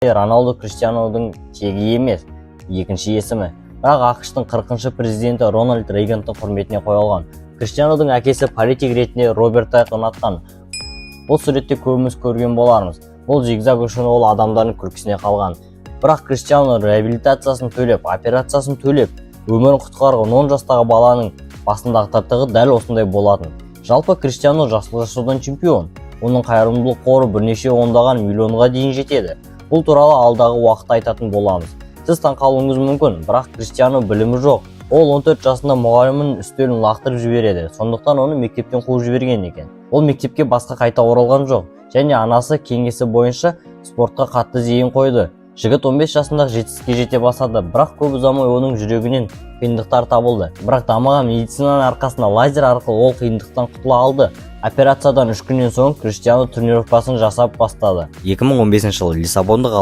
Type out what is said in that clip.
Роналду Криштианудың тегі емес, екінші есімі, бірақ АҚШ-тың 40-шы президенті Рональд Рейгандың құрметіне қойылған. Криштианудың әкесі политик ретінде Робертті ұнатқан. Бұл суретте көбіміз көрген болармыз. Бұл зигзаг үшін ол адамдардың күлкісіне қалған. Бірақ Криштиану реабилитациясын төлеп, операциясын төлеп, өмірін құтқарған 10 жастағы баланың басындағы тыртығы дәл осындай болатын. Жалпы, Криштиану жасыл жасаудан чемпион. Оның қайырымдылық қоры бірнеше ондаған миллионға дейін жетеді. Бұл туралы алдағы уақытта айтатын боламыз. Сіз таңқалуыңыз мүмкін, бірақ Криштиану білімі жоқ. Ол 14 жасында мұғалімнің үстелін лақтырып жібереді, сондықтан оны мектептен қуып жіберген екен. Ол мектепке басқа қайта оралған жоқ және анасы кеңесі бойынша спортқа қатты зейін қойды. Жігіт 15 жасында жетістікке жете бастады, бірақ көп ұзамай оның жүрегінен қиындықтар табылды. Бірақ дамыған медицинаның арқасында лазер арқылы ол қиындықтан құтыла алды. Операциядан 3 күннен соң Криштиану тренировкасын жасап бастады. 2015 жылы лиссабондық